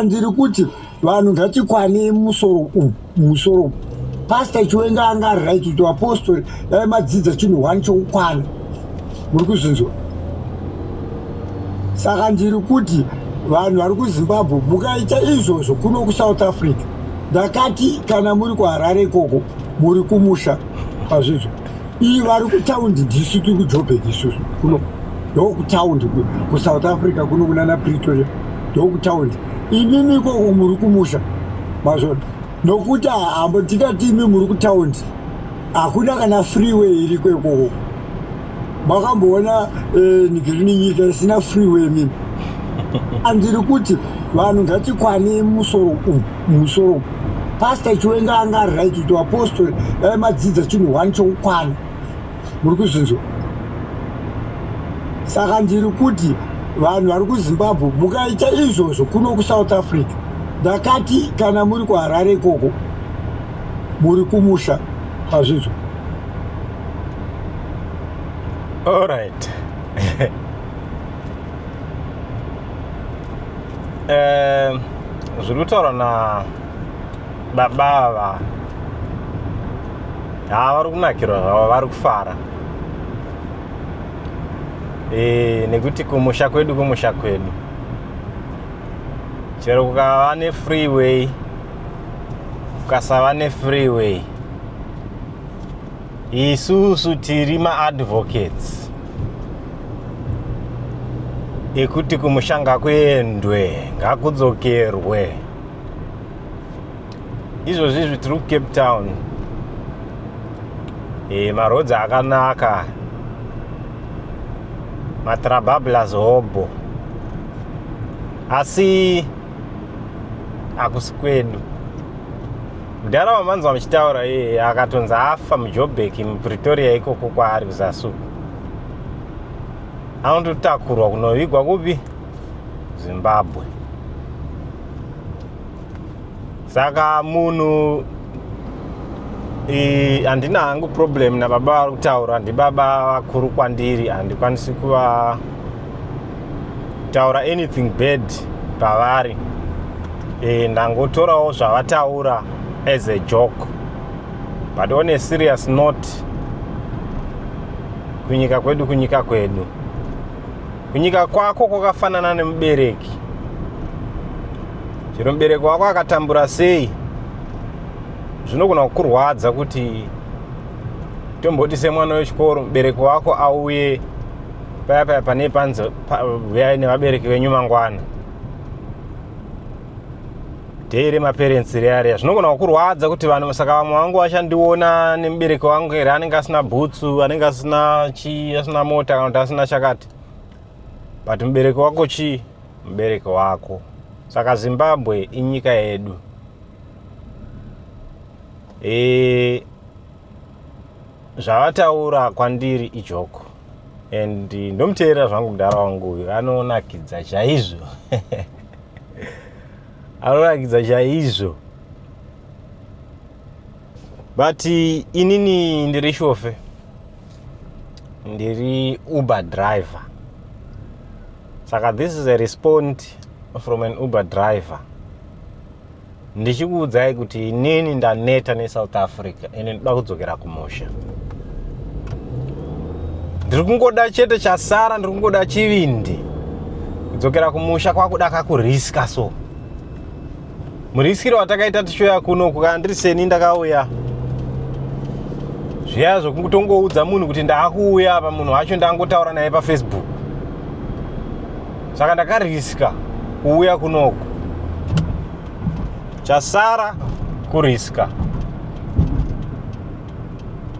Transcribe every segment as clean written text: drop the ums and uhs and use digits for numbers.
Ndiri kuti vanhu ngatikwanei musoro umu, musoro umu. Pastor Chiwenga anga ari right kuti vapostori dai madzidza chinhu one chokukwana. Muri kuzvinzwa? Saka ndiri kuti vanhu vari kuZimbabwe mukaita izvozvo kuno kuSouth Africa, ndakati kana muri kuHarare ikoko muri kumusha pazvinzwa. Iyi vari kutaundi ndisu tiri kuJoburg isusu kuno ndokutaundi kuSouth Africa kuno kunana Pretoria ndokutaundi. Imimi ikoko muri kumusha mazvona nokuti hambo tikati imi muri kutaundi hakuna kana freeway iriko ikoko. Makamboona eh, ngirini nyika isina freeway mimi? Andiri kuti vanhu ngatikwanei musoro umu, musoro umu. Pastor Chiwenga anga ari right kuti vapostori dai madzidza chinhu one chokukwana. Muri kuzvinzwa? Saka ndiri kuti vanhu vari kuZimbabwe mukaita izvozvo kuno kuSouth Africa, ndakati kana muri kuHarare ikoko muri kumusha pazvinzwa. All right. Zviri kutaurwa na baba ava, haa, vari kunakirwa zvavo, vari kufara nekuti kumusha kwedu, kumusha kwedu, chero kukava nefreeway, kukasava nefreeway, isusu tiri maadvocates ekuti kumusha ngakuendwe, ngakudzokerwe. Izvozvi izvi tiri kuCape Town, maroads akanaka, matrabablas hobo, asi hakusi kwedu. Mudhara wamanzwa muchitaura iye akatonzi afa muJoburg, muPretoria ikoko kwaari kuzasi uku, anototakurwa kunovigwa kupi? Zimbabwe. Saka munhu, handina hangu problem nababa vari kutaura, ndibaba vakuru kwandiri, handikwanisi kuva taura anything bad pavari. Ndangotorawo zvavataura as a joke, but on a serious note, kunyika kwedu, kunyika kwedu, kunyika kwako kwakafanana nemubereki. Chero mubereki wako akatambura sei, zvinogona kukurwadza kuti tomboti semwana wechikoro mubereki wako auye paya paya pane panzi uyai nevabereki venyu mangwana, day remaparents riya riya, zvinogona kukurwadza kuti vanhu, saka vamwe vangu vachandiona nemubereki wangu here anenge asina bhutsu, anenge asina chii, asina mota, kana kuti asina chakati? But mubereki wako chii? Mubereki wako. Saka Zimbabwe inyika yedu. Zvavataura kwandiri ijoke and ndomuteerera zvangu. Mudhara wangu uyu anonakidza chaizvo, anonakidza chaizvo, but inini ndiri chauffeur, ndiri Uber driver. Saka this is a response from an Uber driver ndichikuudzai kuti inini ndaneta neSouth Africa ende ndoda kudzokera kumusha. Ndiri kungoda chete, chasara ndiri kungoda chivindi. Kudzokera kumusha kwakuda kakuriska, so muriskiro watakaita tichiuya kunoku, kana ndiri seni ndakauya zviya zvokutongoudza munhu kuti ndaakuuya apa, munhu wacho ndangotaura naye paFacebook. Saka ndakariska kuuya kunoku, chasara kuriska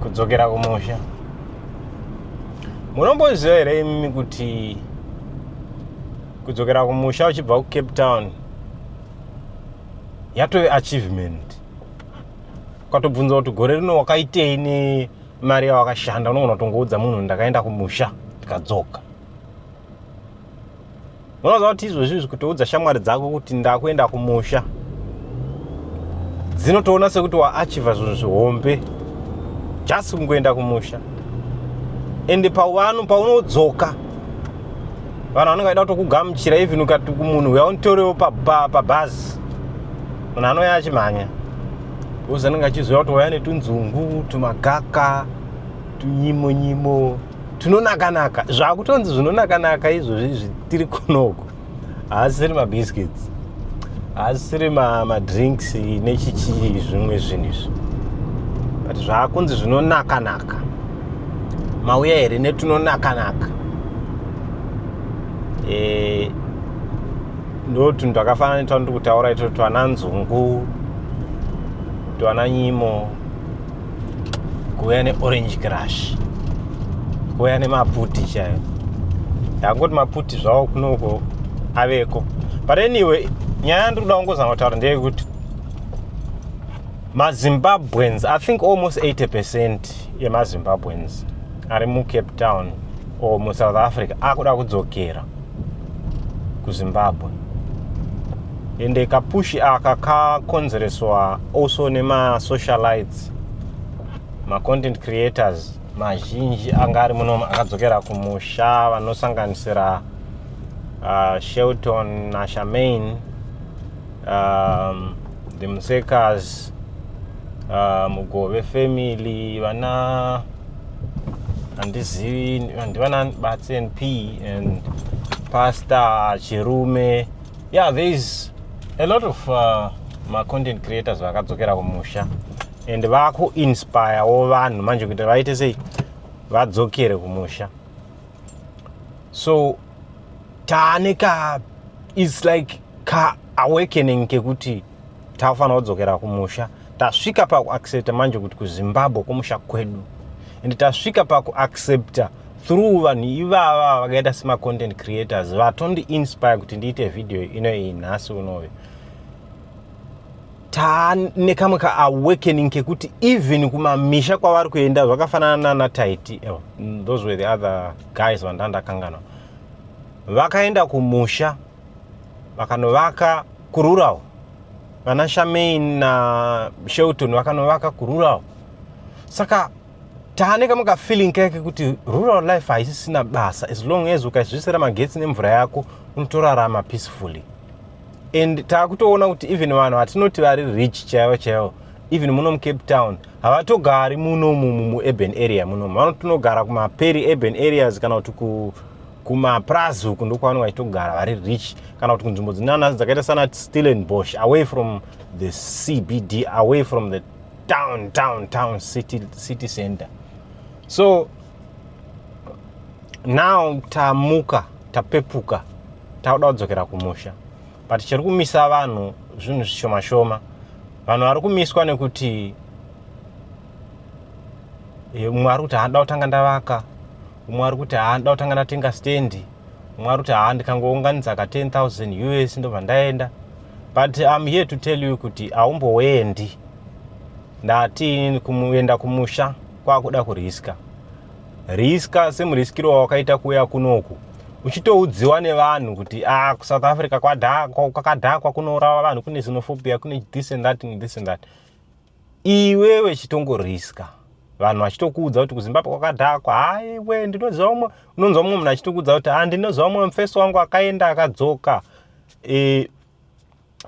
kudzokera kumusha. Munomboziva here imimi kuti kudzokera kumusha uchibva kuCape Town yatove achievement? Ukatobvunza kuti gore rino wakaitei nemari yawakashanda, unogona kutongoudza munhu, "Ndakaenda kumusha ndikadzoka." Unoziva kuti izvozvi izvi kutoudza shamwari dzako kuti ndakuenda kumusha, dzinotoona sekuti waachieva zvinhu zvihombe, just kungoenda kumusha. Ende paunodzoka. Vanhu vanenge vaida kutokugamuchira, even ukati kumunhu, "Uya unditorewo pabhazi," munhu anouya achimhanya because anenge achiziva kuti wauya netunzungu, tumagaka, tunyimo nyimo tunonaka-naka. Zvakutonzi zvinonaka-naka izvozvi izvi tiri kunoko, haasiri mabiscuits, haasiri madrinks nechichi zvimwe zvinhu izvi, but zvaakunzi zvinonaka-naka. Mauya here netunonaka-naka? Ndo tunhu twakafanana netwandiri kutaura ito, twana nzungu, twana nyimo, kuuya neorange crush, kuuya nemaputi chaiyo. Ndangoti maputi zvawo kunoko aveko. But anyway, nyaya yandiri kuda kungozama kutaura ndeyekuti maZimbabweans, I think almost 80% yemaZimbabweans ari muCape Town or muSouth Africa akuda kudzokera kuZimbabwe. Ende kapush aka kakonzereswa also nemasocialites, macontent creators mazhinji anga ari munomu akadzokera kumusha, vanosanganisira Shelton naShamain, the Musekas, Mugove family, vana handizivi ndivana Batsi and P and Pastor Chirume. Yeah, there is a lot of macontent creators vakadzokera kumusha and vakuinspirewo vanhu manje kuti vaite sei, vadzokere kumusha. So taane ka, it's like ka awakening kekuti takufanira kudzokera kumusha. Tasvika pakuaccepta manje kuti kuZimbabwe kumusha kwedu, and tasvika pakuaccepta through vanhu ivava vakaita semacontent creators vatondiinspire kuti ndiite video ino iyi nhasi unoyu. Taane kamwe kaawakening kekuti even kumamisha kwavari kuenda zvakafanana nana Taiti. Oh, those were the other guys vandandakanganwa vakaenda kumusha vakanovaka kurural. Vana Shamain naShelton vakanovaka kurural. Saka taane kamwe kafeeling kake kuti rural life haisisina basa as long as ukaizvisira magetsi nemvura yako, unotorarama peacefully. And taakutoona kuti even vanhu vatinoti vari rich chaivo chaivo, even muno muCape Town, havatogari munomu muurban area munomu. Vanotonogara kumaperi urban areas kana kuti kumaprazi uku, ndokwavanenge vachitogara vari rich, kana kuti kunzvimbo dzinana dzakaita sana Stellenbosch, away from the CBD, away from the town town town city center. So now tamuka, tapepuka, takuda kudzokera kumusha, but chiri kumisa vanhu zvinhu zvishoma shoma. Vanhu vari kumiswa nekuti umwe ari kuti haada kutanga ndavaka, umwe ari kuti haada kutanga ndatenga stendi, umwe ari kuti haa, ndikangounganidza ka 10,000 US ndobva ndaenda. But I'm here to tell you kuti haumbowendi. Ndati kumuenda kumusha kwakuda kuriska riska semuriskiro wawakaita kuuya kunoku, uchitoudziwa nevanhu kuti ah, kuSouth Africa kwakadhakwa, kunourawa vanhu, kune xenophobia, kune this and that and this and that. Iwewe chitongoriska. Vanhu vachitokuudza kuti kuZimbabwe kwakadhakwa, haiwe, ndinoziva umwe, unonzwa mumwe munhu achitokuudza kuti ha, ndinoziva umwe mufesi wangu akaenda akadzoka,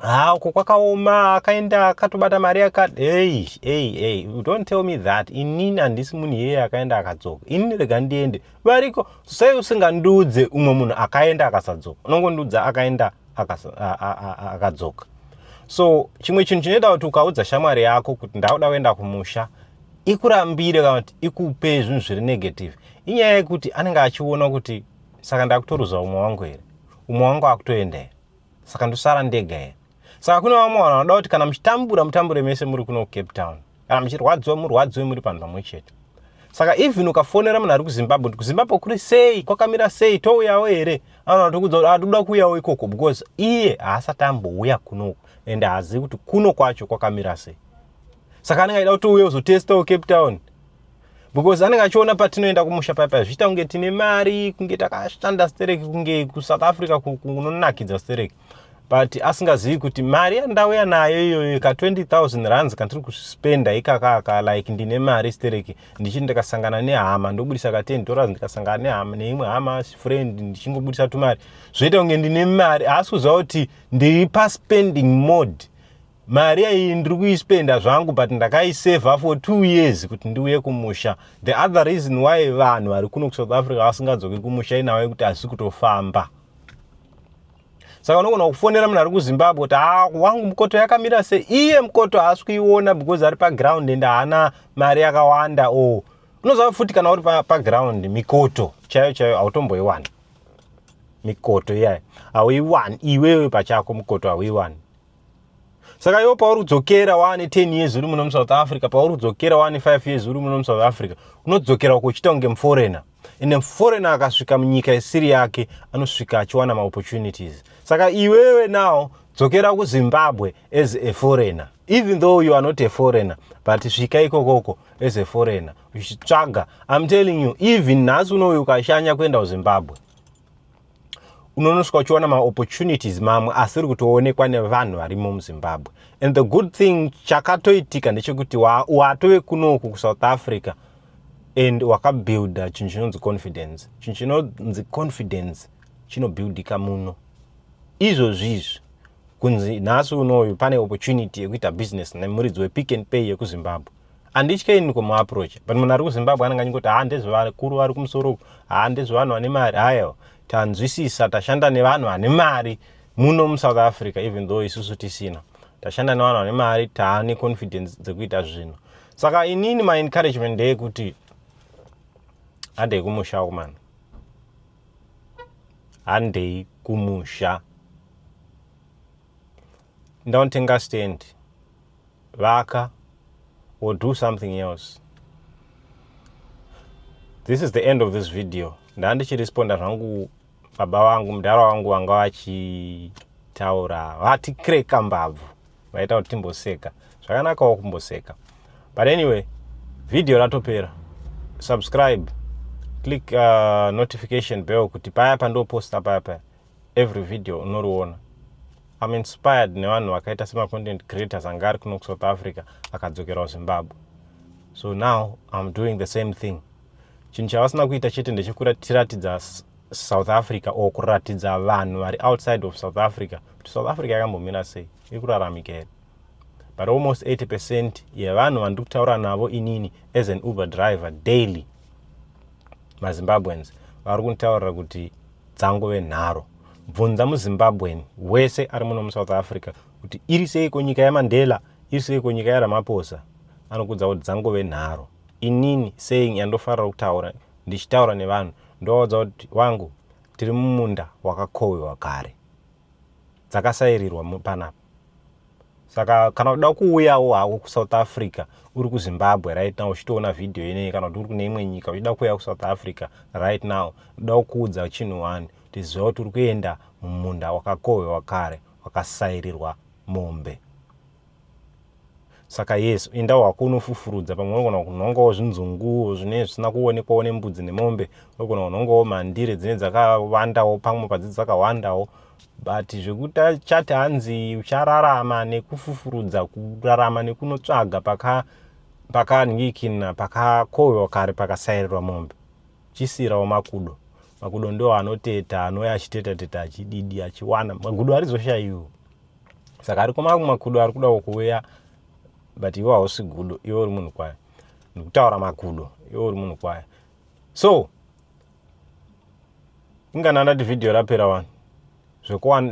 ha, uko kwakaoma, akaenda akatobata mari akati. Ei ei ei, don't tell me that. Inini handisi munhu iyeye akaenda akadzoka. Inini rega ndiende, variko. Sei usingandiudze umwe munhu akaenda akasadzoka? Unongondiudza akaenda akadzoka. So chimwe chinhu chinoita kuti ukaudza shamwari yako kuti ndakuda kuenda kumusha, ikurambire kana kuti ikupe zvinhu zviri negative, inyaya yekuti anenge achiona kuti saka ndakutoruza umwe wangu here? Umwe wangu akutoenda here? Saka ndosara ndega here? Saka kune vamwe vanhu vanoda kuti kana muchitambura, mutambure mese muri kuno Cape Town. Kana muchirwadziwa, murwadziwe muri panhu pamwe chete. Saka even ukafonera munhu ari kuZimbabwe kuti kuZimbabwe kuri sei, kwakamira sei, touyawo here, anoda tokuudza kuti atoda kuuyawo ikoko, because iye haasati ambouya kunoku and haazivi kuti kuno kwacho kwakamira sei. Saka anenge achida kuti uye uzotestawo Cape Town, because anenge achiona patinoenda kumusha paipai zvichiita kunge tine mari, kunge takashanda stereki, kunge kuSouth Africa kunonakidza stereki. But asingazivi kuti mari yandauya nayo iyoyo ka 20 000 rands kandiri kuspenda ikakaka, like ndine mari stereki, ndichiti ndikasangana nehama ndobudisa ka $10, ndikasangana nehama, neimwe hama, friend, ndichingobudisa tumari, zvoita kunge ndine mari. Haasi kuziva kuti ndiri paspending mode. Mari iyi ndiri kuispenda zvangu, but ndakaisevha for 2 years kuti ndiuye kumusha. The other reason why vanhu vari kuno kuSouth Africa vasingadzoki kumusha inawo yekuti hazisi kutofamba. Saka unogona kufonera munhu ari kuZimbabwe kuti, "Ha, wangu, mukoto yakamira sei?" Iye mukoto haasi kuiona because ari paground and haana mari yakawanda. O unoziva futi kana uri paground, mikoto chaiyo chaiyo hautomboiwani. Mikoto iyayo hauiwani iwewe pachako, mukoto hauiwani. Saka iwo pauri kudzokera waane 10 years uri muno muSouth Africa, pauri kudzokera waane 5 years uri muno muSouth Africa, unodzokera uko uchiita kunge muforeigner. Ende muforeigner akasvika munyika isiri yake anosvika achiwana maopportunities. Saka iwewe now dzokera kuZimbabwe as a foreigner, even though you are not a foreigner, but svika ikokoko as a foreigner uchitsvaga. I'm telling you, even nhasi unoyu ukashanya kuenda kuZimbabwe, unonosvika uchiona maopportunities mamwe asiri kutoonekwa nevanhu varimo muZimbabwe. And the good thing chakatoitika ndechekuti watove kunoku kuSouth Africa and wakabuilda chinhu chinonzi confidence. Chinhu chinonzi confidence chinobuildika muno izvozvizvi. Kunzi nhasi unoyu pane opportunity yekuita business nemuridzi wePick and Pay yekuZimbabwe, handityeini kumuapproach. But munhu ari kuZimbabwe anenge achingoti, "Ha, ndezvevakuru vari kumusoro uku, ha, ndezvevanhu vane mari." Haiwa, tanzwisisa, tashanda nevanhu vane mari muno muSouth Africa, even though isusu tisina. Tashanda nevanhu vane mari, taane confidence dzekuita zvinhu. Saka inini my encouragement ndeyekuti handei kumusha kumana, handei kumusha, ndaotenga stand, vaka or do something else. This is the end of this video. Ndandichiresponda zvangu baba vangu, mudhara wangu, vanga vachitaura, vatikreka mbabvu, vaita kuti timboseka. Zvakanakawo kumboseka. But anyway, video ratopera. Subscribe, click notification bell kuti paya pandoposta paya paya, every video unoriona. I'm inspired nevanhu vakaita semacontent creators anga ari kuno kuSouth Africa akadzokerawo Zimbabwe. So now I'm doing the same thing. Chinhu chavasina kuita chete ndechekutiratidza South Africa or kuratidza vanhu vari outside of South Africa kuti South Africa yakambomira sei, iri kuraramika here. But almost 80% yevanhu vandiri kutaura navo inini as an Uber driver daily, maZimbabweans, vari kunditaurira kuti dzangove nharo. Bvunza muZimbabwean wese ari muno muSouth Africa kuti iri seiko nyika yaMandela, iri seiko nyika yaRamaphosa, anokudza kuti dzangove nharo. Inini saying yandofarira kutaura ndichitaura nevanhu, ndovaudza kuti, "Wangu, tiri mumunda wakakohwewa kare, dzakasairirwa panapa." Saka kana uda kuuyawo hako kuSouth Africa uri kuZimbabwe right now uchitoona vhidhiyo ineyi, kana kuti uri kune imwe nyika uchida kuuya kuSouth Africa right now, uda kukuudza chinhu one, kuti ziva kuti uri kuenda mumunda wakakohwewa kare, wakasairirwa mombe. Saka yes, enda hwako unofufurudza. Pamwe unogona kunhongawo zvinzunguwo zvine zvisina kuonekwawo nembudzi nemombe, unogona kunhongawo mhandire dzine dzakawandawo, pamwe padzidzi dzakawandawo. But zvekuti chati hanzi uchararama nekufufurudza, kurarama nekunotsvaga pakanhikina pakakohwewa kare, pakasairirwa mombe, chisiyirawo makudo. Makudo ndo anoteta, anouya achiteta teta, achididi, achiwana. Magudo arizoshayiwo. Saka ariko mamwe makudo ari kudawo kuuya, but iwe hausi gudo, iwe uri munhu kwayo. Ndikutaura makudo, iwe uri munhu kwayo. So ingana ndati vhidhiyo rapera wani,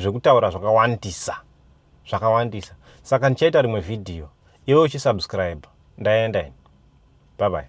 zvekutaura zvakawandisa, zvakawandisa. Saka ndichaita rimwe vhidhiyo, iwe uchisubscribe. Ndaenda ini, bye bye.